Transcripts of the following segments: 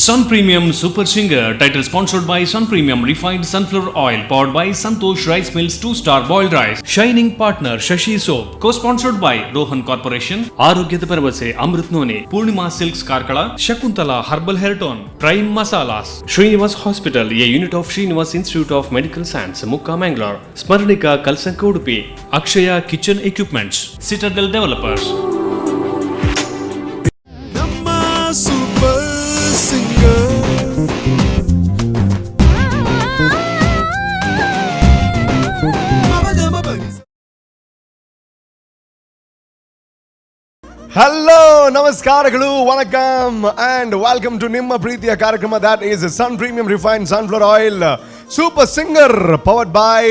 Sun Premium Super Singer, title sponsored by Sun Premium Refined Sunflower Oil, powered by Santosh Rice Mills 2 Star Boiled Rice, Shining Partner Shashi Soap, co-sponsored by Rohan Corporation, ಆರೋಗ್ಯದ ಭರವಸೆ Amrit Noni, Purnima Silks Karkala, Shakuntala Herbal Hair Tone, Prime Masalas, Srinivas Hospital, a unit of Srinivas Institute of Medical Science, Mukka Mangalore, Smarnika Kalsanka Udupi, Akshaya Kitchen Equipments, Citadel Developers. ನಮ್ಮ super singer. Hello, ನಮಸ್ಕಾರಗಳು, ವಣಕಂ and welcome to ನಿಮ್ಮ ಪ್ರೀತಿಯ ಕಾರ್ಯಕ್ರಮ, that is Sun Premium Refined Sunflower Oil Super Singer, powered by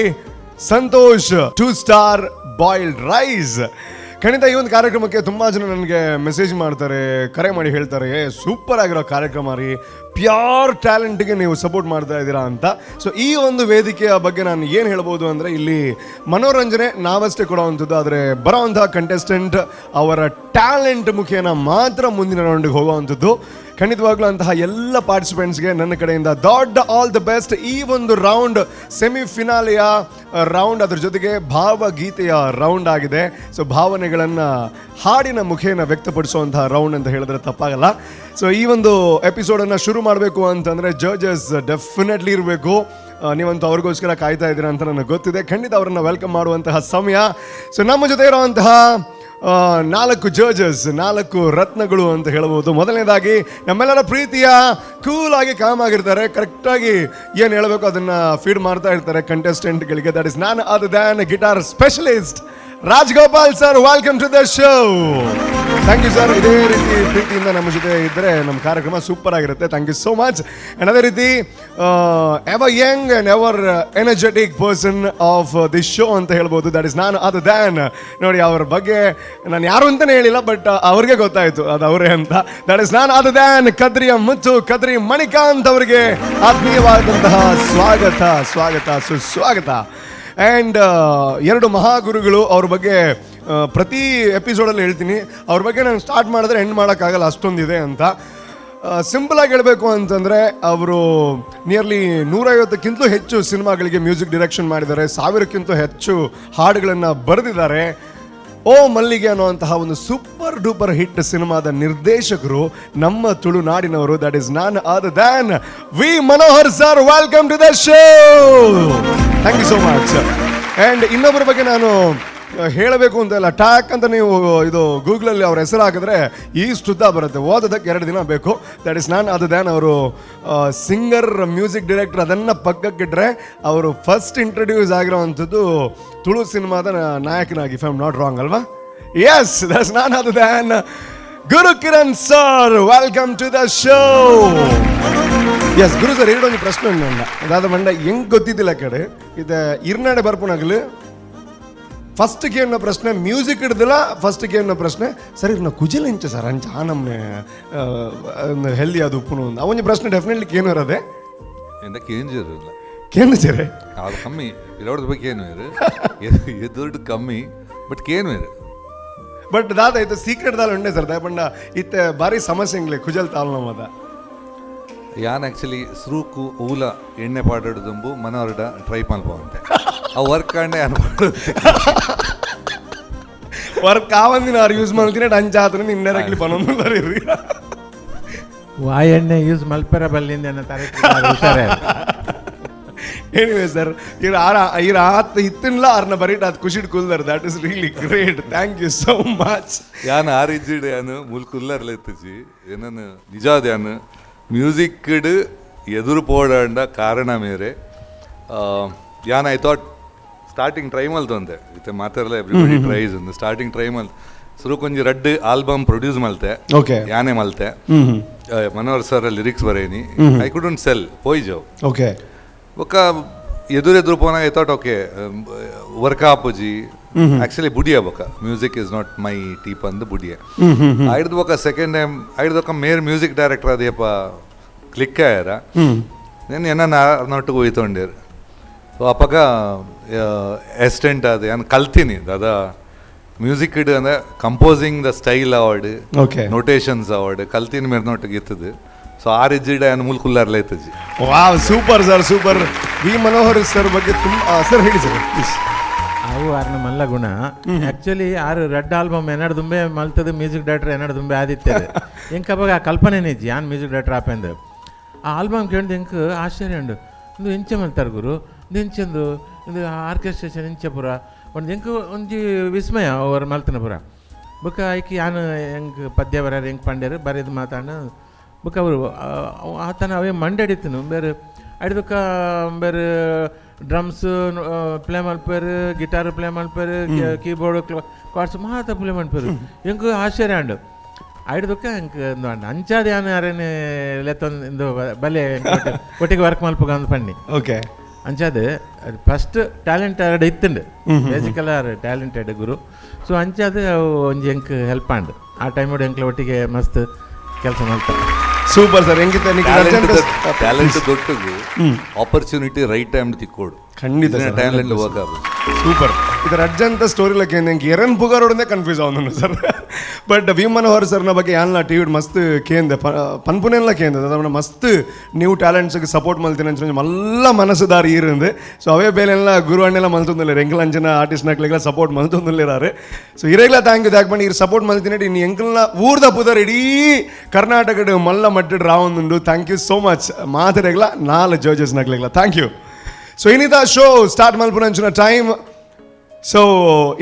Santosh Two Star Boiled Rice. ಖಂಡಿತ ಈ ಒಂದು ಕಾರ್ಯಕ್ರಮಕ್ಕೆ ತುಂಬ ಜನ ನನಗೆ ಮೆಸೇಜ್ ಮಾಡ್ತಾರೆ, ಕರೆ ಮಾಡಿ ಹೇಳ್ತಾರೆ, ಸೂಪರ್ ಆಗಿರೋ ಕಾರ್ಯಕ್ರಮ ರೀ, ಪ್ಯೂರ್ ಟ್ಯಾಲೆಂಟ್ಗೆ ನೀವು ಸಪೋರ್ಟ್ ಮಾಡ್ತಾ ಇದ್ದೀರಾ ಅಂತ. ಸೊ ಈ ಒಂದು ವೇದಿಕೆಯ ಬಗ್ಗೆ ನಾನು ಏನು ಹೇಳ್ಬೋದು ಅಂದರೆ, ಇಲ್ಲಿ ಮನೋರಂಜನೆ ನಾವಷ್ಟೇ ಕೊಡುವಂಥದ್ದು, ಆದರೆ ಬರೋವಂಥ ಕಂಟೆಸ್ಟೆಂಟ್ ಅವರ ಟ್ಯಾಲೆಂಟ್ ಮುಖೇನ ಮಾತ್ರ ಮುಂದಿನ ರೌಂಡಿಗೆ ಹೋಗುವಂಥದ್ದು. ಖಂಡಿತವಾಗ್ಲೂ ಅಂತಹ ಎಲ್ಲ ಪಾರ್ಟಿಸಿಪೆಂಟ್ಸ್ಗೆ ನನ್ನ ಕಡೆಯಿಂದ ದೊಡ್ಡ all the best. ಈ ಒಂದು ರೌಂಡ್ ಸೆಮಿಫಿನಾಲೆಯ ರೌಂಡ್, ಅದ್ರ ಜೊತೆಗೆ ಭಾವಗೀತೆಯ ರೌಂಡ್ ಆಗಿದೆ. ಸೊ ಭಾವನೆಗಳನ್ನು ಹಾಡಿನ ಮುಖೇನ ವ್ಯಕ್ತಪಡಿಸುವಂತಹ ರೌಂಡ್ ಅಂತ ಹೇಳಿದ್ರೆ ತಪ್ಪಾಗಲ್ಲ. ಸೊ ಈ ಒಂದು ಎಪಿಸೋಡನ್ನು ಶುರು ಮಾಡಬೇಕು ಅಂತಂದರೆ ಜಡ್ಜಸ್ ಡೆಫಿನೆಟ್ಲಿ ಇರಬೇಕು. ನೀವಂತೂ ಅವ್ರಿಗೋಸ್ಕರ ಕಾಯ್ತಾ ಇದ್ದೀರಾ ಅಂತ ನನಗೆ ಗೊತ್ತಿದೆ. ಖಂಡಿತ ಅವರನ್ನು welcome ಮಾಡುವಂತಹ ಸಮಯ. ಸೊ ನಮ್ಮ ಜೊತೆ ಇರುವಂತಹ ನಾಲ್ಕು ಜಡ್ಜಸ್, ನಾಲ್ಕು ರತ್ನಗಳು ಅಂತ ಹೇಳ್ಬೋದು. ಮೊದಲನೇದಾಗಿ ನಮ್ಮೆಲ್ಲರ ಪ್ರೀತಿಯ, ಕೂಲ್ ಆಗಿ ಕಾಮ್ ಆಗಿರ್ತಾರೆ, ಕರೆಕ್ಟಾಗಿ ಏನು ಹೇಳಬೇಕು ಅದನ್ನು ಫೀಡ್ ಮಾಡ್ತಾ ಇರ್ತಾರೆ ಕಂಟೆಸ್ಟೆಂಟ್ಗಳಿಗೆ. That is none other than guitar specialist Rajgopal sir. Welcome to the show. Thank you, sir. ಇದೇ ರೀತಿ ಪ್ರೀತಿಯಿಂದ ನಮ್ಮ ಜೊತೆ ಇದ್ದರೆ ನಮ್ಮ ಕಾರ್ಯಕ್ರಮ ಸೂಪರ್ ಆಗಿರುತ್ತೆ. Thank you so much. And ಅದೇ ರೀತಿ ever young and ever energetic person of this show ಅಂತ ಹೇಳ್ಬೋದು. That is none other than, ನೋಡಿ, ಅವ್ರ ಬಗ್ಗೆ ನಾನು ಯಾರು ಅಂತಲೇ ಹೇಳಿಲ್ಲ, ಬಟ್ ಅವ್ರಿಗೆ ಗೊತ್ತಾಯಿತು ಅದು ಅವರೇ ಅಂತ. That is none other than ಕದ್ರಿಯ Muthu, Kadri Manikanth ಅವರಿಗೆ ಆತ್ಮೀಯವಾದಂತಹ ಸ್ವಾಗತ, ಸ್ವಾಗತ, ಸುಸ್ವಾಗತ. ಆ್ಯಂಡ್ ಎರಡು ಮಹಾಗುರುಗಳು. ಅವ್ರ ಬಗ್ಗೆ ಪ್ರತಿ ಎಪಿಸೋಡಲ್ಲಿ ಹೇಳ್ತೀನಿ. ಅವ್ರ ಬಗ್ಗೆ ನಾನು ಸ್ಟಾರ್ಟ್ ಮಾಡಿದ್ರೆ ಎಂಡ್ ಮಾಡೋಕ್ಕಾಗಲ್ಲ, ಅಷ್ಟೊಂದಿದೆ ಅಂತ. ಸಿಂಪಲ್ ಆಗಿ ಹೇಳಬೇಕು ಅಂತಂದರೆ, ಅವರು ನಿಯರ್ಲಿ 150ಕ್ಕಿಂತಲೂ ಹೆಚ್ಚು ಸಿನಿಮಾಗಳಿಗೆ ಮ್ಯೂಸಿಕ್ ಡಿರೆಕ್ಷನ್ ಮಾಡಿದ್ದಾರೆ, 1000ಕ್ಕಿಂತ ಹೆಚ್ಚು ಹಾಡುಗಳನ್ನು ಬರೆದಿದ್ದಾರೆ. ಓ ಮಲ್ಲಿಗೆ ಅನ್ನುವಂತಹ ಒಂದು super duper hit ಸಿನಿಮಾದ ನಿರ್ದೇಶಕರು, ನಮ್ಮ ತುಳುನಾಡಿನವರು. That is none other than V Manohar sir. Welcome to the show. Thank you so much. And ಇನ್ನೊಬ್ಬರ ಬಗ್ಗೆ ನಾನು ಹೇಳಬೇಕು ಅಂತ ಇಲ್ಲ. ಟ್ಯಾಕ್ ಅಂತ ನೀವು ಇದು ಗೂಗಲಲ್ಲಿ ಅವ್ರ ಹೆಸರು ಹಾಕಿದ್ರೆ ಈ ಉದ್ದ ಬರುತ್ತೆ, ಓದೋದಕ್ಕೆ 2 ದಿನ ಬೇಕು. That is none other than, ಅವರು singer, music director, ಅದನ್ನು ಪಕ್ಕಕ್ಕಿಟ್ರೆ ಅವರು ಫಸ್ಟ್ ಇಂಟ್ರೊಡ್ಯೂಸ್ ಆಗಿರೋವಂಥದ್ದು ತುಳು ಸಿನಿಮಾದ ನಾಯಕನಾಗಿ, if I'm not wrong, ಅಲ್ವಾ? Yes, that's none other than Guru Kiran sir. Welcome to the show. Yes, Guru sir, ಎರಡು ಒಂದು ಪ್ರಶ್ನೆ ಉಂಟು ನನ್ನ. ಅದಾದ ಮಂಡ ಹೆಂಗ್ ಗೊತ್ತಿದ್ದಿಲ್ಲ ಕಡೆ ಇದು ಇರ್ನಾಡೆ ಬರ್ಪುನಾಗಲು ಫಸ್ಟ್ ಕೇಳಿನ ಪ್ರಶ್ನೆ, ಮ್ಯೂಸಿಕ್ ಹಿಡ್ದಿಲ್ಲ, ಫಸ್ಟ್ ಕೇಳಿನ ಪ್ರಶ್ನೆ, ಸರ್, ಇರ್ನ ಕುಜಲ್ ಎಂಚ ಸರ್ ಅಂಚ ಆ ನಮ್ನೆ ಹೆಲ್ದಿ ಅದು ಉಪ್ಪುನು? ಅವೊಂಜಿ ಪ್ರಶ್ನೆ ಡೆಫಿನೆಟ್ಲಿ ಕೇನು ಇರೋದೆ. ಎಂದ ಕೇಂಜಿರಲ್ಲ. ಕೇನು ಸರ್? ಅದು ಕಮ್ಮಿ ಇರೋದ್ರ ಬಗ್ಗೆ ಏನು ಇರು ಎದುರ್ಡು ಕಮ್ಮಿ, ಬಟ್ ಕೇನು ಇರು. ಬಟ್ ದಾದ ಇತ್ತು ಸೀಕ್ರೆಟ್ ದಾಲ ಉಂಡೆ ಸರ್? ದಾಯಪಂಡ ಇತ್ತೆ ಬಾರಿ ಸಮಸ್ಯೆ ಇಂಗ್ಲೆ ಕುಜಲ್ ತಾಲ್ ನಮ್ಮದ. ಯಾನ್ ಆಕ್ಚುಲಿ ಸುರುಕು ಊಲ ಎಣ್ಣೆ ಪಾಡೋದು ಮನೋರ್ಡ ಟ್ರೈ ಮಲ್ಪವಂತೆ ಆ ವರ್ಕ್ ಕಂಡೆ ಯಾನ್ ಮಾಡೋದು. ವರ್ಕ್ ಆವಂದಿನ ಅವ್ರು ಯೂಸ್ ಮಾಡ್ತೀನಿ ಅಂಚ ಆತನ ಇಂಡೈರೆಕ್ಟ್ಲಿ ಪನೊಂದು. ವಾ ಎಣ್ಣೆ ಯೂಸ್ ಮಲ್ಪೆರ ಬಲ್ಲಿಂದ ತರೆ ಹುಷಾರೇ. ಎನಿವೇ ಸರ್, ಇರ್ ಆರ ಇರ್ ಆತ್ ಇತ್ತಿನ್ಲ ಅರ್ನ ಬರೀಟ್ ಅದು ಖುಷಿಡ್ ಕೂಲ್ದಾರ್. That is really great. Thank you so much. ಯಾನ್ ಆರಿಜಿಡ್ ಯಾನ್ ಮುಲ್ ಕುಲ್ಲರ್ಲ ಇತ್ತುಜಿ. ಏನನ್ನು ನಿಜಾದ ಯಾನ್ ಮ್ಯೂಸಿಕ್ ಎದುರು ಪೋಡಂಡ ಕಾರಣ ಮೇರೆ ಯಾನ್ I thought starting try ಮಲ್ತೊಂತೆ ಇತ್ತೆ ಮಾತಾಡಲ್ಲ, ಎವ್ರಿಬಡಿ ಟ್ರೈಸ್ ಒಂದು ಸ್ಟಾರ್ಟಿಂಗ್ ಟ್ರೈ ಮಲ್ ಸುರುಕೊಂಜಿ ರಡ್ಡ್ ಆಲ್ಬಮ್ ಪ್ರೊಡ್ಯೂಸ್ ಮಲ್ತೆ. ಯಾನೆ ಮಲ್ತೆ, ಮನೋಹರ್ ಸರ್ ಲಿರಿಕ್ಸ್ ಬರೇನಿ. I couldn't sell, ಪೋಯ್ಜವ್. ಬೊಕ್ಕ ಎದುರೆದುರು ಪೋನಾಗ I thought, okay, work ಆಪುಜಿ actually, ಬುಡಿಯ ಬೊಕ್ಕ music is not my type ಅಂದ್ ಬುಡಿಯ. ಐಡ್ದು ಬೊಕ್ಕ ಸೆಕೆಂಡ್ ಟೈಮ್ ಐಡ್ದು ಬೊಕ್ಕ ಮೇರ್ ಮ್ಯೂಸಿಕ್ ಡೈರೆಕ್ಟರ್ ಅದೇಪ ಕ್ಲಿಕ್ ಆಯಾರ నేను ಎನ್ನ ನೊಟ್ಟಿಗೆ ಹೋಯ್ತೊಂಡೇರು. ಸೊ ಅಪಗ ಅಸಿಸ್ಟೆಂಟ್ ಅದು ಯಾನ್ ಕಲ್ತೀನಿ ದಾದಾ ಮ್ಯೂಸಿಕ್ ಇಡ್ ಅಂದ್ರೆ composing the style award, notations award ಕಲ್ತೀನಿ ಮೇರ್ನೊಟ್ಟಿಗೆ ಇತ್ತದು. ಸೊ ಆ ರಿಜ್ಜಿಡ ಏನು ಮೂಲ ಕುಲ್ಲಾರ್ಲ ಇತ್ತಜಿ. Wow, super sir, super. V Manohar sir ಬಗ್ಗೆ ತುಂಬ ಸರ್ ಹೇಳಿ ಸರ್ ಪ್ಲೀಸ್. ಅವು ಆರ್ನ ಮಲ್ಲ ಗುಣ. ಆ್ಯಕ್ಚುಲಿ ಆರು ರೆಡ್ ಆಲ್ಬಮ್ ಎನ್ನಡ ದುಂಬೆ ಮಲ್ತದ ಮ್ಯೂಸಿಕ್ ಡೈರೆಕ್ಟರ್ ಎನ್ನಡ ದುಂಬೆ ಆದಿತ್ತದ. ಎಂಕ ಅವಾಗ ಆ ಕಲ್ಪನೆ ನಿಜ್ಜಿ ಯಾನ್ ಮ್ಯೂಸಿಕ್ ಡೈರೆಕ್ಟರ್ ಆಪೆಂದು. ಆ ಆಲ್ಬಮ್ ಕೇಳಿದ ಎಂಕ್ ಆಶ್ಚರ್ಯ ಉಂಡು, ಇಂದು ಎಂಚ ಮಲ್ತಾರ ಗುರು, ಇಂದು ಎಂಚಂದು ಇಂದು ಆರ್ಕೆಸ್ಟ್ರೇಷನ್ ಎಂಚ ಪೂರ ಒಂದು ಎಂಕ್ ಒಂಜಿ ವಿಸ್ಮಯ ಅವ್ರು ಮಲ್ತನ ಪೂರ. ಬೊಕ್ಕ ಐಕ್ ಯಾನ್ ಎಂಕ್ ಪದ್ಯ ಬರ ಎಂಕ್ ಪಂಡ್ಯಾರು ಬರೆದು ಮಾತಾಡ. ಬೊಕ್ಕ ಅವರು ಆತನ ಅವೇ ಮಂಡಡಿತ್ತನು ಬೇರೆ ಅಡಿದಕ್ಕ ಬೇರೆ ಡ್ರಮ್ಸ್ ಪ್ಲೇ ಮಲ್ಪೇರು, ಗಿಟಾರ್ ಪ್ಲೇ ಮಲ್ಪೇರು, ಕೀಬೋರ್ಡ್ ಕಾರ್ಡ್ಸ್ ಮಾತ ಪ್ಲೇ ಮಲ್ಪೇರು. ಎಂಕ್ ಆಶ್ಚರ್ಯ ಅಂಡು ಐಡ್ದಕ್ಕ ಎಂಕ್ ಅಂಚಾದ ಯಾನ್ ಅರೇನೆ ಲೆತ್ತೊಂದು ಇಂದು ಬಲೆ ಒಟ್ಟಿಗೆ ವರ್ಕ್ ಮಲ್ಪುಗ ಅಂದ್ ಪನ್ನಿ. ಓಕೆ. ಅಂಚಾದ ಫಸ್ಟ್ ಟ್ಯಾಲೆಂಟ್ ಎರಡು ಇತ್ತುಂಡು, ಬೇಸಿಕಲ್ ಆರ್ ಟ್ಯಾಲೆಂಟೆಡ್ ಗುರು. ಸೊ ಅಂಚಾದ ಅವು ಒಂಜಿ ಎಂಕ್ ಹೆಲ್ಪ್ ಆಂಡ್ ಆ ಟೈಮ್ ಎಂಕ್ಲ ಒಟ್ಟಿಗೆ ಮಸ್ತ್ ಕೆಲಸ ಮಾಡ್ತಾರೆ. Super sir. ಹೆಂಗಿತ್ತ ಟ್ಯಾಲೆಂಟ್ ದೊಡ್ಡದು, ಆಪರ್ಚುನಿಟಿ ರೈಟ್ ಟೈಮ್ ತಿಕ್ಕೋಡು. ಖಂಡಿತ ಟ್ಯಾಲೆಂಟ್ ವರ್ಕ್ ಆಗುತ್ತೆ. ಸೂಪರ್. ಇದರ ಅಜ್ಜಂತ ಸ್ಟೋರಿ ಲಕ್ಕೆ ನಂಗೆ ಎರನ್ ಪುಗಾರೋಡನ್ನೇ ಕನ್ಫ್ಯೂಸ್ ಅವನು ಸರ್. ಬಟ್ we Manohar ಸರ್ನ ಬಗ್ಗೆ ಯಾನ್ಲ ಟಿ ವಿ ಮಸ್ತ್ ಕೇಂದ್ರ ಪನ್ಪುನೆಲ್ಲ ಕೇಂದ್ರ ಅದನ್ನ ಮಸ್ತ್ ನ್ಯೂ ಟ್ಯಾಲೆಂಟ್ಸ್ಗೆ ಸಪೋರ್ಟ್ ಮಲ್ತೀನಿ ಅಂತ ಮಲ್ಲ ಮನಸ್ಸುದಾರಿ ಇருந்து. ಸೊ ಅವೇ ಬೇಲೆಲ್ಲ ಗುರು ಅಣ್ಣೆಲ್ಲ ಮಲ್ತೊಂದಿಲ್ಲ, ಎಂಕಲ್ ಅಂಚಿನ ಆರ್ಟಿಸ್ಟ್ ನಕ್ಲೆಲ್ಲ ಸಪೋರ್ಟ್ ಮಲ್ತೊಂದಿಲ್ಲಾರು. ಸೊ ಇರೇಗ್ಲ thank you thank ಮಾಡಿ ಇರ್ ಸಪೋರ್ಟ್ ಮಲ್ತೀನಿ ಇನ್ನು ಎಂಕಲ್ನ ಊರ್ದ ಪುದರ್ ಇಡೀ ಕರ್ನಾಟಕದ ಮಲ್ಲ ಮಟ್ಟದ ರಾವೊಂದುಂಡು. Thank you so much ಮಾತರೆಗ್ಲ ನಾಲ್ ಜಡ್ಜಸ್ ನಕ್ಲೆಗ್ಲ thank you. So ಇನ್ನಿತ show start ಮಲ್ಪುನಂಚಿನ ಟೈಮ್. ಸೊ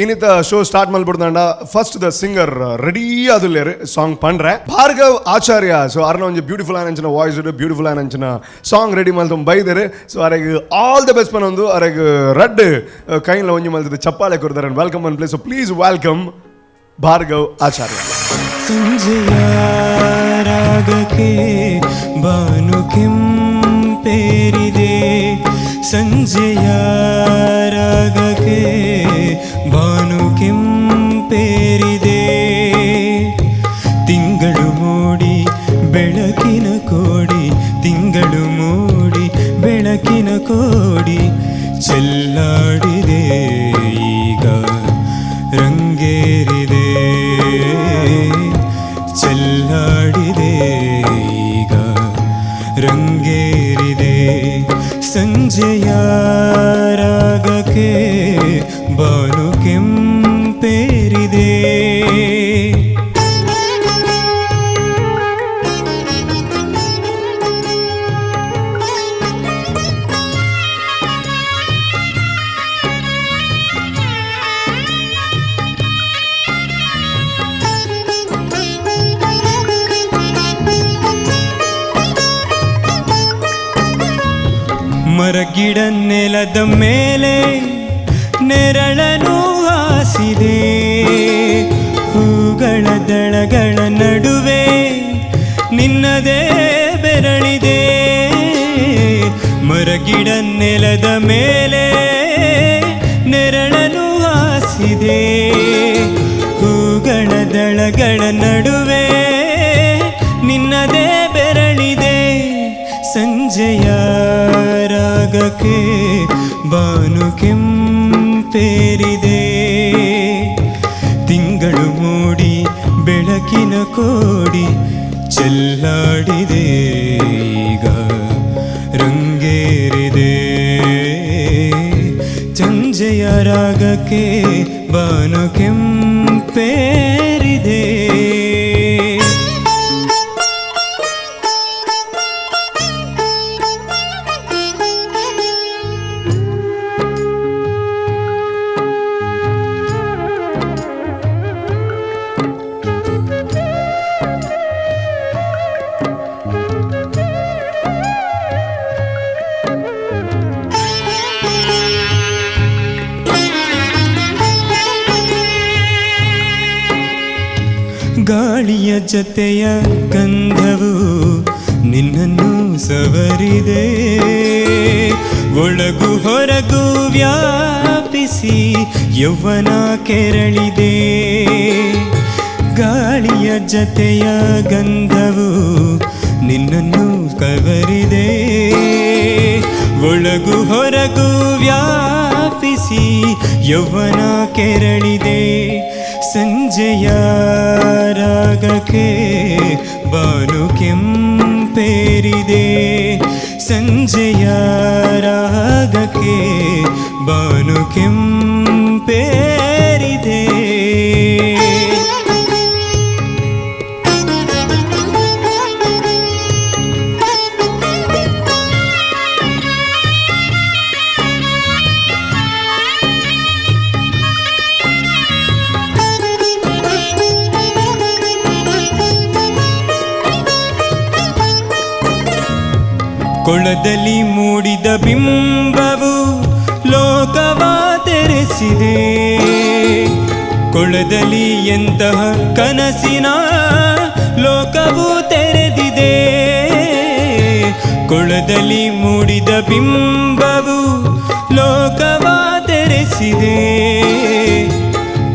ಇನ್ನಿತ ಶೋ ಸ್ಟಾರ್ಟ್ ಮಲ್ಪುಡ್ದಂಡ ಫಸ್ಟ್ the singer ready ಆದುಲ್ಲೇರು ಸಾಂಗ್ ಪಂಡ್ರೆ ಭಾರ್ಗವ್ ಆಚಾರ್ಯ. ಸೊ ಅರ್ನ ಒಂಜಿ ಬ್ಯೂಟಿಫುಲ್ ಆನಂಚಿನ ವಾಯ್ಸ್ ಬ್ಯೂಟಿಫುಲ್ ಆನಂಚಿನ ಸಾಂಗ್ ರೆಡಿ ಮಲ್ತೊಂದು ಬೈದರೆ. ಸೊ ಅರೆಗ್ ಆಲ್ the best ಪನೊಂದು ಅರೆಗ್ ರಡ್ ಕೈನ್ಲ ಒಂಜಿ ಮಲ್ತದ ಚಪ್ಪಾಳೆ ಕೊಡ್ತಾರೆ. Welcome one place. So please welcome Bhargav Acharya. ಸಂಜೆಯ ರಾಗಕ್ಕೆ ಬಾನು ಕೆಂಪೇರಿದೆ, ಸಂಜೆಯ ರಾಗಕ್ಕೆ ಬಾನು ಕೆಂಪೇರಿದೆ, ತಿಂಗಳು ಮೂಡಿ ಬೆಳಕಿನ ಕೋಡಿ, ತಿಂಗಳು ಮೂಡಿ ಬೆಳಕಿನ ಕೋಡಿ ಚೆಲ್ಲಾಡಿದೆ ಈಗ ರಂಗೇರಿದೆ, ಚೆಲ್ಲಾಡಿದೆ ಈಗ ರಂಗೇರಿದೆ, ಸಂಜೆಯ ರಾಗಕ್ಕೆ ಬಾನು ಕೆಂಪೇರಿದೆ. ಮರಗಿಡ ನೆಲದ ಮೇಲೆ ನೆರಳನು ಹಾಸಿದೆ, ಹೂಗಳ ದಳಗಳ ನಡುವೆ ನಿನ್ನದೇ ಬೆರಳಿದೆ, ಮರಗಿಡ ನೆಲದ ಮೇಲೆ ನೆರಳನು ಹಾಸಿದೆ, ಹೂಗಳ ದಳಗಳ ನಡುವೆ ನಿನ್ನದೇ ಬೆರಳಿದೆ, ಸಂಜೆಯ ರಾಗಕ್ಕೆ ಬಾನು ಕೆಂಪೇರಿದೆ, ತಿಂಗಳು ಮೂಡಿ ಬೆಳಕಿನ ಕೋಡಿ ಚೆಲ್ಲಾಡಿದೆ ಈಗ ರಂಗೇರಿದೆ, ಸಂಜೆಯ ರಾಗಕ್ಕೆ ಬಾನು ಕೆಂಪೇರಿದೆ. ಗಾಳಿಯ ಜೊತೆಯ ಗಂಧವು ನಿನ್ನನ್ನು ಸವರಿದೆ, ಒಳಗು ಹೊರಗು ವ್ಯಾಪಿಸಿ ಯೌವನ ಕೆರಳಿದೆ, ಗಾಳಿಯ ಜೊತೆಯ ಗಂಧವು ನಿನ್ನನ್ನು ಕವರಿದೆ, ಒಳಗು ಹೊರಗು ವ್ಯಾಪಿಸಿ ಯೌವನ ಕೆರಳಿದೆ, ಸಂಜೆಯ ರಾಗಕ್ಕೆ ಬಾನು ಕೆಂಪೇರಿದೆ, ಕೆಂಪೇರಿದೆ. ಸಂಜೆಯ ರಾಗಕ್ಕೆ ಬಾನು ಕೆಂಪೇರಿದೆ. ಕೊಳದಲ್ಲಿ ಮೂಡಿದ ಬಿಂಬವು ಲೋಕವ ತೆರೆಸಿದೆ. ಕೊಳದಲ್ಲಿ ಎಂತಹ ಕನಸಿನ ಲೋಕವು ತೆರೆದಿದೆ. ಕೊಳದಲ್ಲಿ ಮೂಡಿದ ಬಿಂಬವು ಲೋಕವ ತೆರೆಸಿದೆ.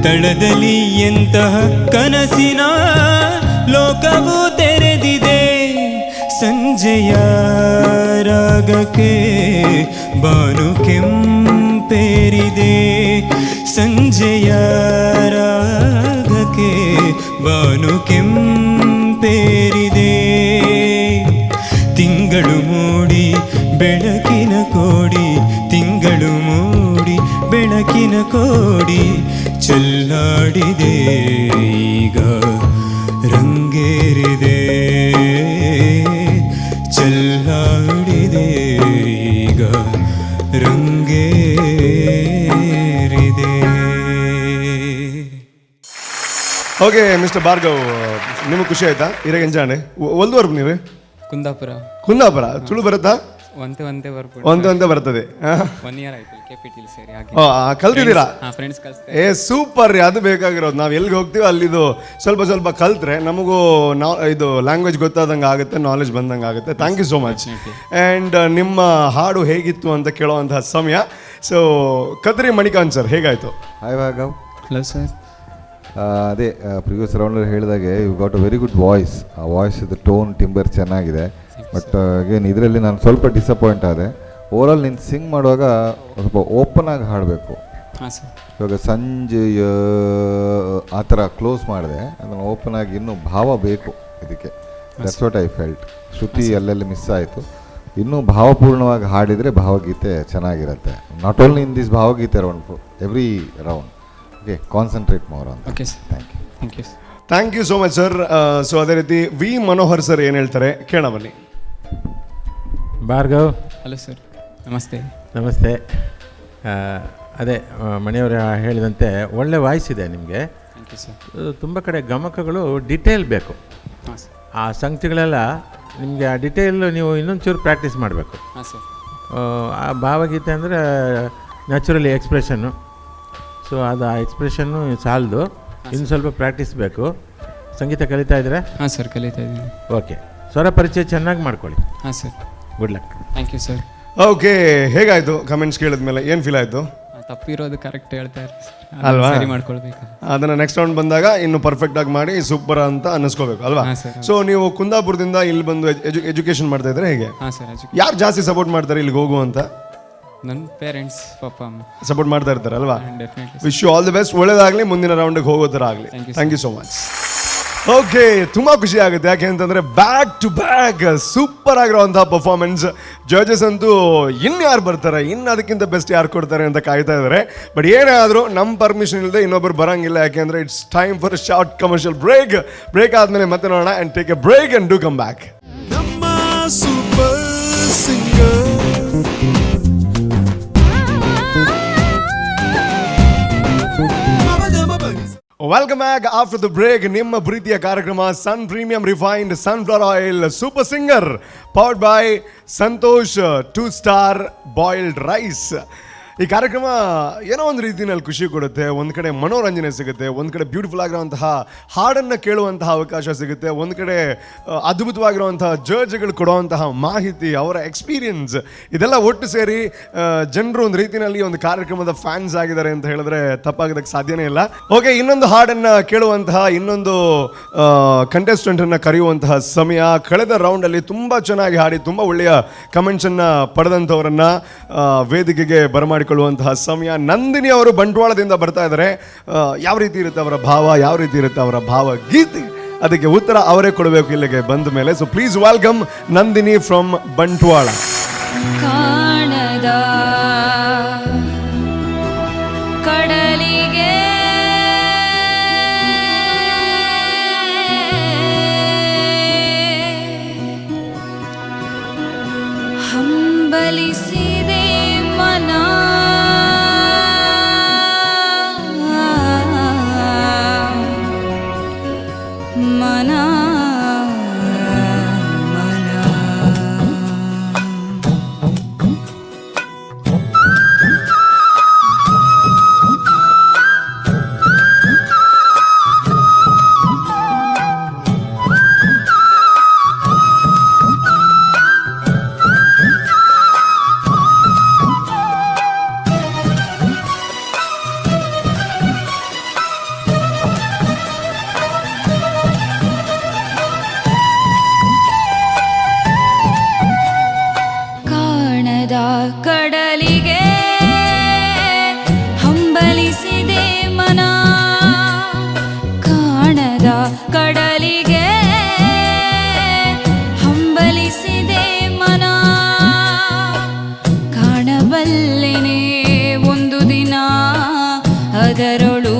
ತಳದಲ್ಲಿ ಎಂತಹ ಕನಸಿನ ಲೋಕವು ತೆರೆದಿದೆ. ಸಂಜೆಯ ರಾಗಕ್ಕೆ ಬಾನು ಕೆಂಪೇರಿದೆ. ಸಂಜೆಯ ರಾಗಕ್ಕೆ ಬಾನು ಕೆಂಪೇರಿದೆ. ತಿಂಗಳು ಮೂಡಿ ಬೆಳಕಿನ ಕೋಡಿ, ತಿಂಗಳು ಮೂಡಿ ಬೆಳಕಿನ ಕೋಡಿ ಚೆಲ್ಲಾಡಿದೆ. ಈಗ ರಂಗೇರಿದೆ, ಚೆಲ್ಲಾಡಿದೆ, ಈಗ ರಂಗೇರಿದೆ. ಓಕೆ ಮಿಸ್ಟರ್ ಭಾರ್ಗವ್, ನಿಮಗೆ ಖುಷಿ ಆಯ್ತಾ? ಇರಾಗ ಎಂಜಾಣೆ ಒಲ್ದುವರ್ಪು ನೀವು? ಕುಂದಾಪುರ. ಕುಂದಾಪುರ. ತುಳು ಬರುತ್ತಾ? ಒಂತೆ ಒಂತೆ ಬರ್ಪುಂಡು. ಒಂತೆ ಒಂತೆ ಬರ್ತದೆ. ಒನ್ ಇಯರ್ ಆಯ್ತು K P ಟಿಲಿ ಸೇರಿ ಹಾಗೆ. ಓ, ಕಲ್ತಿದ್ದೀರಾ? ಹಾಂ, ಫ್ರೆಂಡ್ಸ್ ಕಲಿಸ್ತಾರೆ. ಏ ಸೂಪರ್ ರೀ, ಅದು ಬೇಕಾಗಿರೋದು. ನಾವು ಎಲ್ಲಿಗೆ ಹೋಗ್ತೀವಿ ಅಲ್ಲಿದು ಸ್ವಲ್ಪ ಸ್ವಲ್ಪ ಕಲ್ತ್ರೆ ನಮಗೂ ನಾವು ಇದು ಲ್ಯಾಂಗ್ವೇಜ್ ಗೊತ್ತಾದಂಗೆ ಆಗುತ್ತೆ, ನಾಲೆಜ್ ಬಂದಂಗೆ ಆಗುತ್ತೆ. Thank you so much. And ನಿಮ್ಮ ಹಾಡು ಹೇಗಿತ್ತು ಅಂತ ಕೇಳೋವಂತಹ ಸಮಯ. ಸೊ ಕದ್ರಿ ಮಣಿಕಾಂತ್ ಸರ್, ಹೇಗಾಯಿತು? Hi Bhargav. Hello sir. ಅದೇ ಪ್ರಿವಿಯಸ್ ರೌಂಡಲ್ಲಿ ಹೇಳಿದಾಗೆ you got a very good voice. ಆ ವಾಯ್ಸ್ ಇದು ಟೋನ್ ಟಿಂಬರ್ ಚೆನ್ನಾಗಿದೆ. ಬಟ್ ಅಗೇನ್ ಇದರಲ್ಲಿ ನಾನು ಸ್ವಲ್ಪ ಡಿಸಪಾಯಿಂಟ್ ಆದೆ. ಓವರಾಲ್ ನೀನು ಸಿಂಗ್ ಮಾಡುವಾಗ ಸ್ವಲ್ಪ ಓಪನ್ ಆಗಿ ಹಾಡಬೇಕು. ಹಾಂ ಸರ್. ಇವಾಗ ಸಂಜೆಯ ಆ ಥರ ಕ್ಲೋಸ್ ಮಾಡಿದೆ, ಅದನ್ನು ಓಪನ್ ಆಗಿ ಇನ್ನೂ ಭಾವ ಬೇಕು ಇದಕ್ಕೆ. That's what I felt. Shruti ಅಲ್ಲೆಲ್ಲಿ ಮಿಸ್ ಆಯಿತು. ಇನ್ನೂ ಭಾವಪೂರ್ಣವಾಗಿ ಹಾಡಿದರೆ ಭಾವಗೀತೆ ಚೆನ್ನಾಗಿರುತ್ತೆ. Not only in this ಭಾವಗೀತೆ round, every round. Okay, concentrate more ಅಂತ. Okay sir. Thank you. Thank you sir. Thank you so much sir. So ಅದೇ ರೀತಿ ವಿ ಮನೋಹರ್ ಸರ್ ಏನು ಹೇಳ್ತಾರೆ ಕೇಳ ಬನ್ನಿ. ಭಾರ್ಗವ್. ಹಲೋ ಸರ್, ನಮಸ್ತೆ. ನಮಸ್ತೆ. ಅದೇ ಮಣಿಯವರು ಹೇಳಿದಂತೆ ಒಳ್ಳೆ ವಾಯ್ಸ್ ಇದೆ ನಿಮಗೆ. Thank you sir. ತುಂಬ ಕಡೆ ಗಮಕಗಳು ಡಿಟೇಲ್ ಬೇಕು. ಹಾಂ ಸರ್. ಆ ಸಂಗತಿಗಳೆಲ್ಲ ನಿಮಗೆ ಆ ಡಿಟೇಲ್ ನೀವು ಇನ್ನೊಂದು ಚೂರು ಪ್ರಾಕ್ಟೀಸ್ ಮಾಡಬೇಕು. ಹಾಂ ಸರ್. ಆ ಭಾವಗೀತೆ ಅಂದರೆ naturally expression. So ಅದು ಆ ಎಕ್ಸ್ಪ್ರೆಷನ್ನು ಸಾಲದು, ಇನ್ನು ಸ್ವಲ್ಪ ಪ್ರಾಕ್ಟೀಸ್ ಬೇಕು. ಸಂಗೀತ ಕಲಿತಾ ಇದ್ದೀರಾ? ಹಾಂ ಸರ್, ಕಲಿತಾ ಇದ್ದೀನಿ. ಓಕೆ, ಸ್ವರ ಪರಿಚಯ ಚೆನ್ನಾಗಿ ಮಾಡ್ಕೊಳ್ಳಿ. ಹಾಂ sir. Good luck. Thank you sir. Okay, ಹೇಗಾಯಿತು ಕಮೆಂಟ್ಸ್ ಕೇಳಿದ್ಮೇಲೆ ಏನು ಫೀಲ್ ಆಯಿತು? ತಪ್ಪಿರೋದು ಕರೆಕ್ಟ್ ಹೇಳ್ತಾ ಇರಿ ಸರ್. ಅಲ್ವಾ? ಸರಿ ಮಾಡ್ಕೊಳ್ಬೇಕು. ಅದನ್ನ ನೆಕ್ಸ್ಟ್ ರೌಂಡ್ ಬಂದಾಗ ಇನ್ನು ಪರ್ಫೆಕ್ಟ್ ಆಗಿ ಮಾಡಿ ಸೂಪರ್ ಅಂತ ಅನ್ನಿಸ್ಕೋಬೇಕು ಅಲ್ವಾ? ಹಾಂ ಸರ್. ಸೊ ನೀವು ಕುಂದಾಪುರದಿಂದ ಇಲ್ಲಿ ಬಂದು ಎಜುಕೇಶನ್ ಮಾಡ್ತಾ ಇದ್ರೆ ಹೇಗೆ? ಹಾಂ ಸರ್, ಎಜುಕೇ ಯಾರು ಜಾಸ್ತಿ ಸಪೋರ್ಟ್ ಮಾಡ್ತಾರೆ ಇಲ್ಲಿಗೆ ಹೋಗು ಅಂತ? ನನ್ನ ಪೇರೆಂಟ್ಸ್, ಪಪ್ಪ ಅಮ್ಮ. ಸಪೋರ್ಟ್ ಮಾಡ್ತಾ ಇರ್ತಾರೆ ಅಲ್ವಾ? Definitely. Wish you all the best. ಒಳ್ಳೇದಾಗಲಿ, ಮುಂದಿನ ರೌಂಡಿಗೆ ಹೋಗೋ ಥರ ಆಗಲಿ. Thank you. Thank you so much. Okay, ತುಂಬ ಖುಷಿ ಆಗುತ್ತೆ ಯಾಕೆ ಅಂತಂದ್ರೆ back to back super ಆಗಿರುವಂತಹ ಪರ್ಫಾರ್ಮೆನ್ಸ್. ಜಡ್ಜಸ್ ಅಂತೂ ಇನ್ಯಾರು ಬರ್ತಾರೆ, ಇನ್ನು ಅದಕ್ಕಿಂತ ಬೆಸ್ಟ್ ಯಾರು ಕೊಡ್ತಾರೆ ಅಂತ ಕಾಯ್ತಾ ಇದ್ದಾರೆ. ಬಟ್ ಏನೇ ಆದರೂ ನಮ್ಮ ಪರ್ಮಿಷನ್ ಇಲ್ಲದೆ ಇನ್ನೊಬ್ಬರು ಬರಂಗಿಲ್ಲ. ಯಾಕೆಂದ್ರೆ it's time for short commercial break. Break ಆದಮೇಲೆ ಮತ್ತೆ ನೋಡೋಣ. And take a break and do come back. ನಮ್ಮ super singer. Welcome back after the break. ನಿಮ್ಮ ಪ್ರೀತಿಯ ಕಾರ್ಯಕ್ರಮ Sun Premium Refined Sunflower Oil Super Singer powered by Santosh Two Star Boiled Rice. ಈ ಕಾರ್ಯಕ್ರಮ ಏನೋ ಒಂದು ರೀತಿಯಲ್ಲಿ ಖುಷಿ ಕೊಡುತ್ತೆ, ಒಂದು ಕಡೆ ಮನೋರಂಜನೆ ಸಿಗುತ್ತೆ, ಒಂದು ಕಡೆ ಬ್ಯೂಟಿಫುಲ್ ಆಗಿರುವಂತಹ ಹಾಡನ್ನು ಕೇಳುವಂತಹ ಅವಕಾಶ ಸಿಗುತ್ತೆ, ಒಂದು ಕಡೆ ಅದ್ಭುತವಾಗಿರುವಂತಹ ಜಡ್ಜ್ಗಳು ಕೊಡುವಂತಹ ಮಾಹಿತಿ, ಅವರ ಎಕ್ಸ್ಪೀರಿಯನ್ಸ್, ಇದೆಲ್ಲ ಒಟ್ಟು ಸೇರಿ ಜನರು ಒಂದು ರೀತಿಯಲ್ಲಿ ಒಂದು ಕಾರ್ಯಕ್ರಮದ ಫ್ಯಾನ್ಸ್ ಆಗಿದ್ದಾರೆ ಅಂತ ಹೇಳಿದ್ರೆ ತಪ್ಪಾಗೋದಕ್ಕೆ ಸಾಧ್ಯನೇ ಇಲ್ಲ. ಓಕೆ, ಇನ್ನೊಂದು ಹಾಡನ್ನು ಕೇಳುವಂತಹ, ಇನ್ನೊಂದು ಕಂಟೆಸ್ಟೆಂಟನ್ನು ಕರೆಯುವಂತಹ ಸಮಯ. ಕಳೆದ ರೌಂಡಲ್ಲಿ ತುಂಬ ಚೆನ್ನಾಗಿ ಹಾಡಿ ತುಂಬ ಒಳ್ಳೆಯ ಕಮೆಂಟ್ಸನ್ನು ಪಡೆದಂಥವರನ್ನು ವೇದಿಕೆಗೆ ಬರಮಾಡಿಕೊಳ್ಳುವಂತಹ ಸಮಯ. ನಂದಿನಿ ಅವರು ಬಂಟ್ವಾಳದಿಂದ ಬರ್ತಾ ಇದ್ದಾರೆ. ಯಾವ ರೀತಿ ಇರುತ್ತೆ ಅವರ ಭಾವ, ಯಾವ ರೀತಿ ಇರುತ್ತೆ ಅವರ ಭಾವಗೀತೆ, ಅದಕ್ಕೆ ಉತ್ತರ ಅವರೇ ಕೊಡಬೇಕು ಇಲ್ಲಿಗೆ ಬಂದ ಮೇಲೆ. So please welcome Nandini from Bantwal. ಕಾಣದ ಕಡಲಿಗೆ ಹಂಬಲಿಸಿದೆ ಮನ, ಮನ ಮನ. ಕಾಣದ ಕಡಲಿಗೆ ಹಂಬಲಿಸಿದೆ ಮನ, ಕಾಣದ ಕಡಲಿಗೆ ಹಂಬಲಿಸಿದೆ ಮನ. ಕಾಣಬಲ್ಲೆನೆ ಒಂದು ದಿನ, ಅದರೊಳು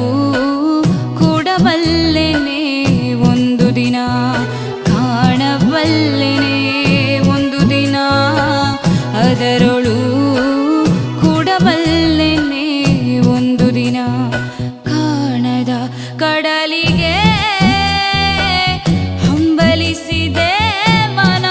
ಕೂಡಬಲ್ಲೆನೆ ಒಂದು ದಿನ. ಕಾಣಬಲ್ಲೆನೆ ಒಂದು ದಿನ, ಅದರೊಳು ಕೂಡಬಲ್ಲೆನೆ ಒಂದು ದಿನ. ಕಾಣದ ಕಡಲಿಗೆ ಹಂಬಲಿಸಿದೆ ಮನ.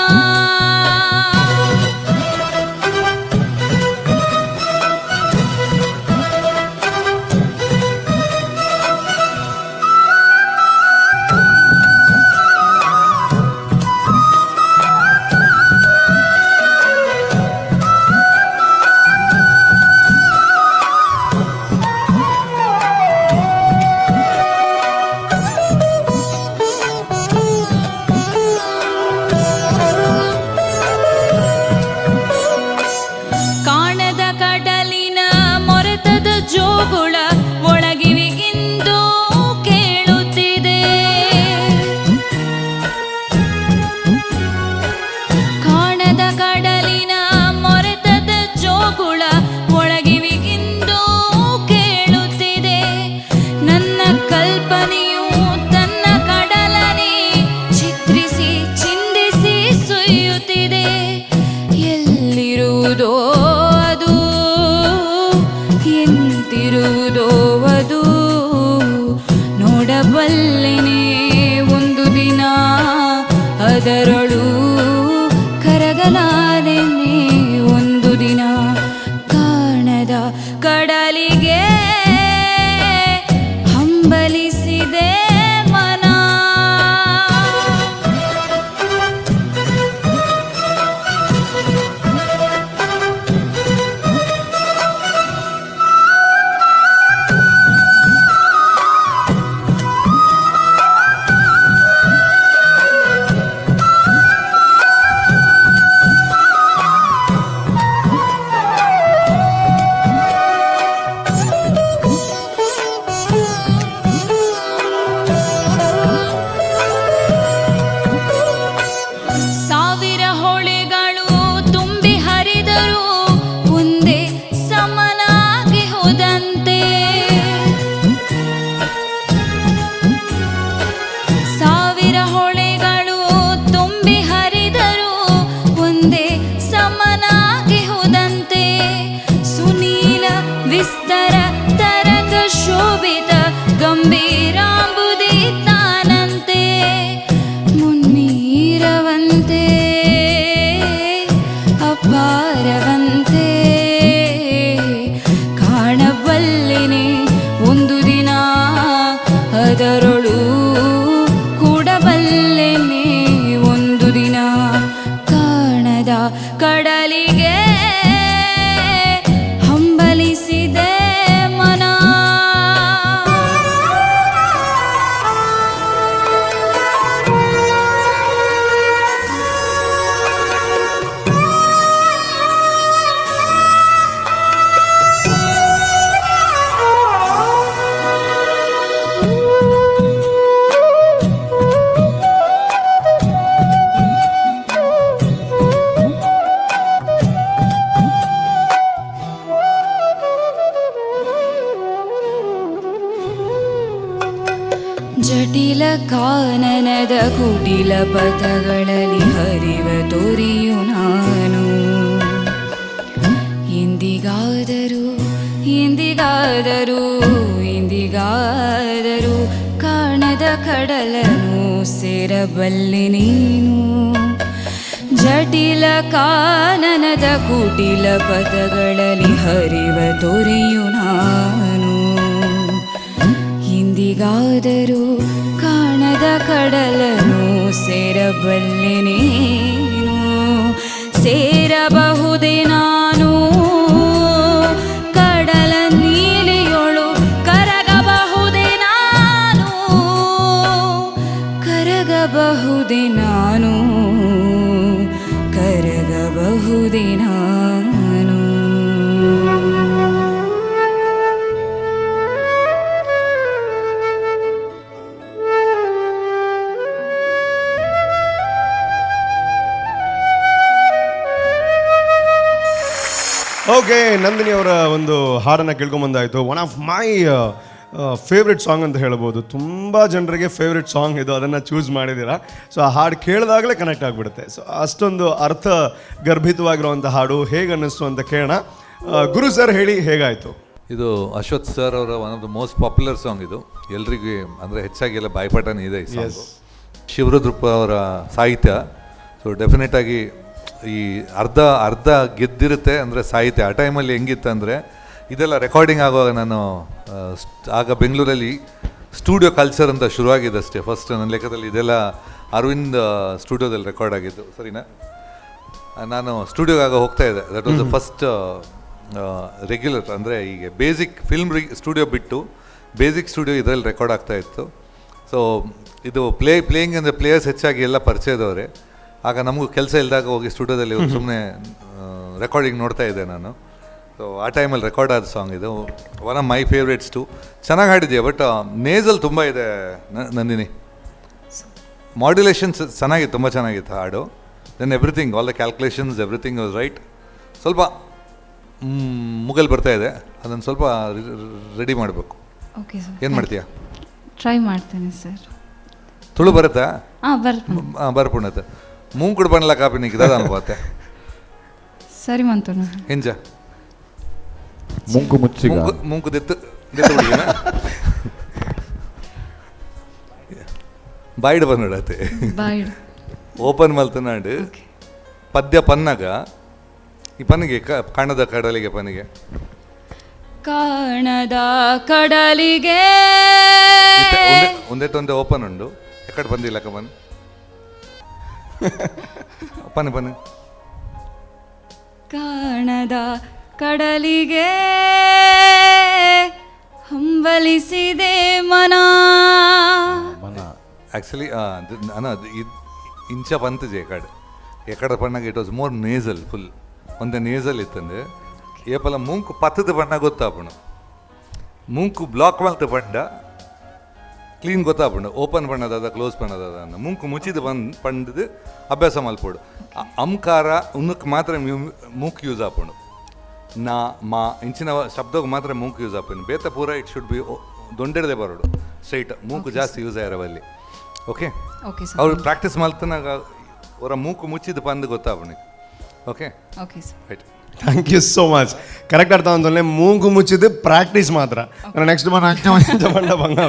ಕಾಣದ ಕಡಲಿನ ಮೊರೆತದ ಜೋಗುಳ ಒಳಗಿವಿಗಿಂದು ಕೇಳುತ್ತಿದೆ. ಕಾಣದ ಕಡಲಿನ ಮೊರೆತದ ಜೋಗುಳ ಒಳಗಿವಿಗಿಂದು ಕೇಳುತ್ತಿದೆ. ನನ್ನ ಕಲ್ಪನೆಯು ತನ್ನ ಕಡಲನೆ ಚಿತ್ರಿಸಿ ಚಿಂದಿಸಿ ಸುಯ್ಯುತ್ತಿದೆ. ಎಲ್ಲಿರುವುದೋ ಅದು, ಎಂತಿರುವುದೋ ಅದು, ನೋಡಬಲ್ಲೆನೆ ಒಂದು ದಿನ, ಅದರೊಳು ಕರಗಲಾರೆನೆ ಒಂದು ದಿನ. ಕಾಣದ ಕಡಲಿಗೆ ಹಂಬಲಿಸಿದೆ ಮನ. ಸಾವಿರ ಹೊಳೆಗಳು ತುಂಬಿ ಹರಿದರೂ ಒಂದೇ ಸಮನಾಗಿ ಹೋದಂತೆ. ಸಾವಿರ ಹೊಳೆಗಳು ತುಂಬಿ ಹರಿದರೂ ಒಂದೇ ಸಮನಾಗಿ ಹೋದಂತೆ. ಸುನೀಲ ವಿಸ್ತರ ತರಂಗ ಶೋಭಿತ ಗಂಭೀರಾಂಬುದಿ ತಾನಂತೆ, ಮುನ್ನೀರವಂತೆ ಅಪಾರವಂತೆ. ಕಾಣಬಲ್ಲೆನೆ ಒಂದು ದಿನ, ಅದರೊಳು ಕೂಡಬಲ್ಲೆನೆ ಒಂದು ದಿನ. ಕಾಣದ ಕಡಲಿಗೆ ಹಂಬಲಿಸಿದೆ ಮನ. ಕುಟಿಲ ಪಥಗಳಲ್ಲಿ ಹರಿವ ತೊರೆಯು ನಾನು. ಎಂದಿಗಾದರೂ ಎಂದಿಗಾದರೂ ಎಂದಿಗಾದರೂ ಕಾಣದ ಕಡಲನು ಸೇರಬಲ್ಲೆ ನೀನು. ಜಟಿಲ ಕಾನನದ ಕುಟಿಲ ಪಥಗಳಲ್ಲಿ ಹರಿವ ತೊರೆಯು ನಾನು. ಎಂದಿಗಾದರೂ ಕಾಣದ ಕಡಲನು ಸೇರಬಲ್ಲೆ ನೀನು. ಸೇರಬಹುದೇ ನಾನು ಕಡಲ ನೀಲಿಯೊಳು, ಕರಗಬಹುದೇ ನಾನು, ಕರಗಬಹುದೇ ನಾನು, ಕರಗಬಹುದೇ ನಾನು. ಓಕೆ, ನಂದಿನಿ ಅವರ ಒಂದು ಹಾಡನ್ನು ಕೇಳ್ಕೊಂಬಂದಾಯಿತು. One of my favourite song ಅಂತ ಹೇಳ್ಬೋದು. ತುಂಬ ಜನರಿಗೆ ಫೇವ್ರೆಟ್ ಸಾಂಗ್ ಇದು, ಅದನ್ನು ಚೂಸ್ ಮಾಡಿದ್ದೀರಾ. ಸೊ ಆ ಹಾಡು ಕೇಳಿದಾಗಲೇ ಕನೆಕ್ಟ್ ಆಗಿಬಿಡುತ್ತೆ. ಸೊ ಅಷ್ಟೊಂದು ಅರ್ಥ ಗರ್ಭಿತವಾಗಿರುವಂಥ ಹಾಡು. ಹೇಗೆ ಅನ್ನಿಸ್ತು ಅಂತ ಕೇಳೋಣ. ಗುರು ಸರ್ ಹೇಳಿ, ಹೇಗಾಯಿತು? ಇದು ಅಶ್ವಥ್ ಸರ್ ಅವರ one of the most popular song ಇದು. ಎಲ್ರಿಗೂ ಅಂದರೆ ಹೆಚ್ಚಾಗಿ ಎಲ್ಲ ಬಾಯ್ಪಾಠನೇ ಇದೆ ಈ ಸಾಂಗ್. ಶಿವರುದ್ರಪ್ಪ ಅವರ ಸಾಹಿತ್ಯ. ಸೊ ಡೆಫಿನೆಟ್ ಆಗಿ ಈ ಅರ್ಧ ಅರ್ಧ ಗೆದ್ದಿರುತ್ತೆ. ಅಂದರೆ ಸಾಹಿತ್ಯ ಆ ಟೈಮಲ್ಲಿ ಹೆಂಗಿತ್ತು ಅಂದರೆ, ಇದೆಲ್ಲ ರೆಕಾರ್ಡಿಂಗ್ ಆಗುವಾಗ ನಾನು ಆಗ ಬೆಂಗಳೂರಲ್ಲಿ ಸ್ಟುಡಿಯೋ ಕಲ್ಚರ್ ಅಂತ ಶುರುವಾಗಿದೆ ಅಷ್ಟೇ. ಫಸ್ಟ್ ನನ್ನ ಲೆಕ್ಕದಲ್ಲಿ ಇದೆಲ್ಲ ಅರವಿಂದ್ ಸ್ಟುಡಿಯೋದಲ್ಲಿ ರೆಕಾರ್ಡ್ ಆಗಿದ್ದು, ಸರಿನಾ? ನಾನು ಸ್ಟುಡಿಯೋಗೆ ಆಗ ಹೋಗ್ತಾ ಇದ್ದೆ. That was the first regular, ಅಂದರೆ ಈಗ ಬೇಸಿಕ್ ಫಿಲ್ಮ್ ರಿ ಸ್ಟುಡಿಯೋ ಬಿಟ್ಟು ಬೇಸಿಕ್ ಸ್ಟುಡಿಯೋ ಇದರಲ್ಲಿ ರೆಕಾರ್ಡ್ ಆಗ್ತಾ ಇತ್ತು. ಸೊ ಇದು ಪ್ಲೇಯಿಂಗ್ ಅಂದರೆ ಪ್ಲೇಯರ್ಸ್ ಹೆಚ್ಚಾಗಿ ಎಲ್ಲ ಪರಿಚಯದವರೇ. ಆಗ ನಮಗೂ ಕೆಲಸ ಇಲ್ಲದಾಗ ಹೋಗಿ ಸ್ಟುಡಿಯೋದಲ್ಲಿ ಸುಮ್ಮನೆ ರೆಕಾರ್ಡಿಂಗ್ ನೋಡ್ತಾ ಇದ್ದೆ ನಾನು. ಸೊ ಆ ಟೈಮಲ್ಲಿ ರೆಕಾರ್ಡ್ ಆದ ಸಾಂಗ್ ಇದು. One of my favourites too. ಚೆನ್ನಾಗಿ ಹಾಡಿದ್ಯಾ, ಬಟ್ ನೇಸಲ್ ತುಂಬ ಇದೆ ನಂದಿನಿ. ಮಾಡ್ಯುಲೇಷನ್ಸ್ ಚೆನ್ನಾಗಿತ್ತು, ತುಂಬ ಚೆನ್ನಾಗಿತ್ತು ಹಾಡು. Then everything, all the calculations, everything was right. ಸ್ವಲ್ಪ ಮುಗಲ್ ಬರ್ತಾ ಇದೆ, ಅದನ್ನು ಸ್ವಲ್ಪ ರೆಡಿ ಮಾಡಬೇಕು. Okay sir. ಏನು ಮಾಡ್ತೀಯಾ? ಟ್ರೈ ಮಾಡ್ತೇನೆ ಸರ್. ತುಳು ಬರುತ್ತಾ? ಹಾಂ, ಬರ್ತೀನಿ. ಬರ್ಪುಣತೆ ಮೂಂಕುಡು ಬಣ್ಣಲ ಕಾಪಿ ನಿಕ್ಕಿದ ಅನ್ಬೋತೆ. ಸರಿ ಮಂತೋಣ. ಎಂಜ? ಮೂಂಕು ಮುಚ್ಚಿಗ. ಮೂಂಕು ಮೂಂಕು ದೆತ್ತು ದೆತ್ತು ಹುಡುಗಿನ ಬಾಯ್ಡ್ ಬಂದ್ಬಿಡತ್ತೆ. ಬಾಯ್. ಓಪನ್ ಮಲ್ತನಾಡು ಪದ್ಯ ಪನ್ನಾಗ ಈ ಪನ್ನಿಗೆ ಕಾಣದ ಕಡಲಿಗೆ ಪನ್ನಿಗೆ. ಕಾಣದ ಕಡಲಿಗೆ. ಒಂದೇಟೊಂದೇ ಓಪನ್ ಉಂಡು ಎಕ್ಕಡೆ ಬಂದಿಲ್ಲಕ್ಕ ಬನ್ನಿ ಪನ್ನಿ ಪನ್ನಿ. ಕಾಣದ ಕಡಲಿಗೆ ಹಂಬಲಿಸಿದೆ ಮನ. ಆ್ಯಕ್ಚುಲಿ ಅನ್ನ ಇಂಚ ಪಂತಜೆ ಎಕಡೆ ಎಕಡೆ ಪಣ್ಣಾಗ it was more nasal full. ಒಂದೇ ನೇಸಲ್ ಇತ್ತಂದೆ ಏಪಲ ಮೂಂಕು ಪತ್ತದ ಬಣ್ಣ ಗೊತ್ತಾಪುಂಡು, ಮೂಂಕು ಬ್ಲಾಕ್ ಮಲ್ತ ಪಂಡ ಕ್ಲೀನ್ ಗೊತ್ತಾಪುಂಡು, ಓಪನ್ ಬಣ್ಣದಾದ ಕ್ಲೋಸ್ ಬಣ್ಣದಾದ ಅಂದ. ಮೂಂಕು ಮುಚ್ಚಿದ ಬಂದು ಪಂಡದು ಅಭ್ಯಾಸ ಮಲ್ಪೋಡು. ಅಂಕಾರ ಉನ್ನಕ್ಕೆ ಮಾತ್ರ ಮೂಂಕು ಯೂಸ್ ಆಪುಂಡು. ನಾ ಮಾ ಇಂಚಿನ ಶಬ್ದಕ್ಕೆ ಮಾತ್ರ ಮೂಂಕು ಯೂಸ್ ಆಪುಂಡು. ಬೇತ ಪೂರ it should be ದೊಂಡೆಡ್ದೆ ಬರೋಡು ಸ್ಟ್ರೈಟ್. ಮೂಂಕು ಜಾಸ್ತಿ ಯೂಸ್ ಆಯಿರವಲ್ಲಿ. Okay, okay sir. ಅವ್ರು ಪ್ರಾಕ್ಟೀಸ್ ಮಲ್ತನಾಗ ಅವರ ಮೂಕು ಮುಚ್ಚಿದ ಪಂದು ಗೊತ್ತಾಪುಂಡು. Okay okay sir. Right. Thank you so much. Correct ಅರ್ಥ ಅಂತಂದ್ರೆ ಮೂಗು ಮುಚ್ಚಿದ್ದು ಪ್ರಾಕ್ಟೀಸ್ ಮಾತ್ರ. ನೆಕ್ಸ್ಟ್ ಬಂಡ ಬಂಗ.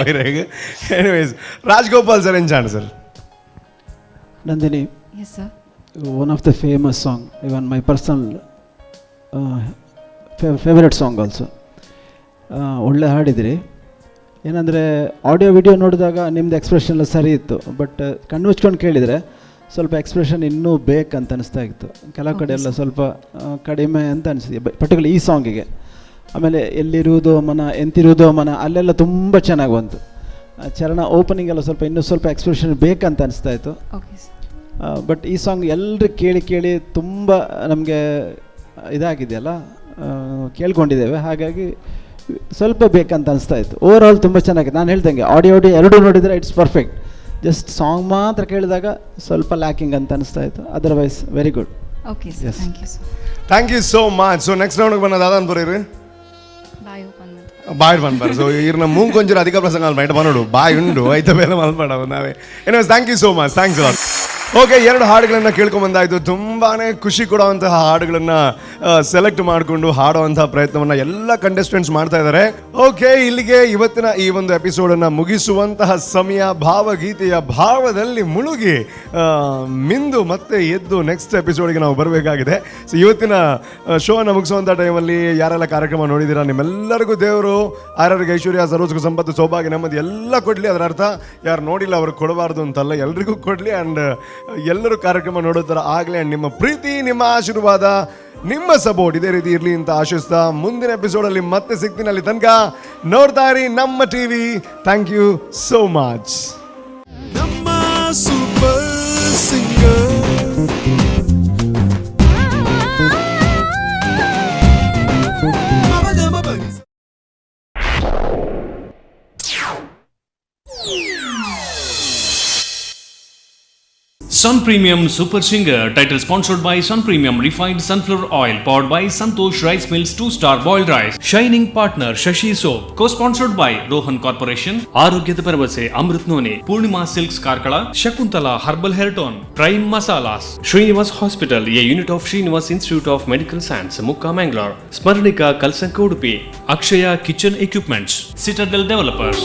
ಎನಿವೇಸ್, ರಾಜ್ಗೋಪಾಲ್ ಸರ್ ಎಂಚಾಣ sir? Nandini, yes sir. One of the famous song, even my personal favorite song also. ಒಳ್ಳೆ ಹಾಡಿದಿರಿ. ಏನಂದರೆ ಆಡಿಯೋ ವಿಡಿಯೋ ನೋಡಿದಾಗ ನಿಮ್ಮದು ಎಕ್ಸ್ಪ್ರೆಷನ್ ಎಲ್ಲ ಸರಿ ಇತ್ತು, ಬಟ್ ಕಣ್ಣು ಮುಚ್ಕೊಂಡು ಕೇಳಿದರೆ ಸ್ವಲ್ಪ ಎಕ್ಸ್ಪ್ರೆಷನ್ ಇನ್ನೂ ಬೇಕಂತ ಅನಿಸ್ತಾ ಇತ್ತು. ಕೆಲವು ಕಡೆ ಎಲ್ಲ ಸ್ವಲ್ಪ ಕಡಿಮೆ ಅಂತ ಅನಿಸಿದೆ, ಪರ್ಟಿಕ್ಯುಲರ್ ಈ ಸಾಂಗಿಗೆ. ಆಮೇಲೆ ಎಲ್ಲಿರುವುದೋ ಮನ ಎಂತಿರುವುದೋ ಮನ ಅಲ್ಲೆಲ್ಲ ತುಂಬ ಚೆನ್ನಾಗಿ ಬಂತು. ಚರಣ ಓಪನಿಂಗ್ ಎಲ್ಲ ಸ್ವಲ್ಪ ಇನ್ನೂ ಸ್ವಲ್ಪ ಎಕ್ಸ್ಪ್ರೆಷನ್ ಬೇಕಂತ ಅನಿಸ್ತಾ ಇತ್ತು. Okay sir. But ಈ ಸಾಂಗ್ ಎಲ್ಲರೂ ಕೇಳಿ ಕೇಳಿ ತುಂಬ ನಮಗೆ ಇದಾಗಿದೆಯಲ್ಲ, ಕೇಳ್ಕೊಂಡಿದ್ದೇವೆ, ಹಾಗಾಗಿ ಸ್ವಲ್ಪ ಬೇಕಂತ ಅನಿಸ್ತಾ ಇತ್ತು. ಓವರ್ ಆಲ್ ತುಂಬ ಚೆನ್ನಾಗಿದೆ. ನಾನು ಹೇಳ್ದಂಗೆ ಆಡಿಯೋ ಆಡಿಯೋ ಎರಡೂ ನೋಡಿದರೆ it's perfect. Just song ಮಾತ್ರ ಕೇಳಿದಾಗ ಸ್ವಲ್ಪ ಲ್ಯಾಕಿಂಗ್ ಅಂತ ಅನಿಸ್ತಾ ಇತ್ತು. Otherwise very good. Okay sir. Yes. Thank you sir. Thank you so much. So next ರೌಂಡ್ಗೆ ಬಂದ ದಾದಾನ್ ಬರೀರಿ. ಬಾಯ್ ಓಪನ್. ಬಾಯ್ ಪನ್ಪಾರೆ. ಸೊ ಇರ್ನ ಮೂಂಕೊಂಚೂರು ಅಧಿಕ ಪ್ರಸಂಗ ಅಲ್ಪ ಬೈಟ್ ಬನ್ನೋಡು ಬಾಯ್ ಉಂಡು ಐತ ಬೇಲೆ ಮಲ್ಪಡ ನಾವೇ. Anyways, thank you so much, thanks. Okay, ಎರಡು ಹಾಡುಗಳನ್ನು ಕೇಳ್ಕೊಂಬಂದಾಯ್ತು. ತುಂಬಾನೇ ಖುಷಿ ಕೊಡುವಂತಹ ಹಾಡುಗಳನ್ನು ಸೆಲೆಕ್ಟ್ ಮಾಡಿಕೊಂಡು ಹಾಡುವಂತಹ ಪ್ರಯತ್ನವನ್ನ ಎಲ್ಲ ಕಂಟೆಸ್ಟೆಂಟ್ಸ್ ಮಾಡ್ತಾ ಇದ್ದಾರೆ. ಓಕೆ, ಇಲ್ಲಿಗೆ ಇವತ್ತಿನ ಈ ಒಂದು ಎಪಿಸೋಡನ್ನು ಮುಗಿಸುವಂತಹ ಸಮಯ. ಭಾವಗೀತೆಯ ಭಾವದಲ್ಲಿ ಮುಳುಗಿ ಮಿಂದು ಮತ್ತೆ ಎದ್ದು ನೆಕ್ಸ್ಟ್ ಎಪಿಸೋಡ್ಗೆ ನಾವು ಬರಬೇಕಾಗಿದೆ. ಸೊ ಇವತ್ತಿನ ಶೋನ ಮುಗಿಸುವಂಥ ಟೈಮಲ್ಲಿ ಯಾರೆಲ್ಲ ಕಾರ್ಯಕ್ರಮ ನೋಡಿದ್ದೀರಾ, ನಿಮ್ಮೆಲ್ಲರಿಗೂ ದೇವರು ಆರೋಗ್ಯ, ಐಶ್ವರ್ಯ, ಸರ್ವಸುಖ, ಸಂಪತ್ತು, ಸೌಭಾಗ್ಯ, ನೆಮ್ಮದಿ ಎಲ್ಲ ಕೊಡಲಿ. ಅದರ ಅರ್ಥ ಯಾರು ನೋಡಿಲ್ಲ ಅವ್ರಿಗೆ ಕೊಡಬಾರ್ದು ಅಂತಲ್ಲ, ಎಲ್ರಿಗೂ ಕೊಡಲಿ. ಆ್ಯಂಡ್ ಎಲ್ಲರೂ ಕಾರ್ಯಕ್ರಮ ನೋಡೋ ಥರ ಆಗಲಿ. ಆ್ಯಂಡ್ ನಿಮ್ಮ ಪ್ರೀತಿ, ನಿಮ್ಮ ಆಶೀರ್ವಾದ, ನಿಮ್ಮ ಸಪೋರ್ಟ್ ಇದೇ ರೀತಿ ಇರಲಿ ಅಂತ ಆಶಿಸ್ತಾ ಮುಂದಿನ ಎಪಿಸೋಡಲ್ಲಿ ಮತ್ತೆ ಸಿಗ್ತೀನಿ. ಅಲ್ಲಿ ತನಕ ನೋಡ್ತಾ ಇರಿ ನಮ್ಮ TV. Thank you so much. ನಮ್ಮ super singer. Sun Premium Super Singer, title sponsored by Sun Premium Refined Sunflower Oil, powered by Santosh Rice Mills 2 Star Boiled Rice, Shining Partner Shashi Soap, co-sponsored by Rohan Corporation, ಆರೋಗ್ಯದ ಭರವಸೆ Amrit noni, Purnima silks Karkala, Shakuntala herbal hair tone, Prime Masalas, Srinivas Hospital, a unit of Srinivas Institute of Medical Science, Mukka, Mangalore, Smaranika, Kalsanka, Udupi, Akshaya Kitchen Equipments, Citadel Developers.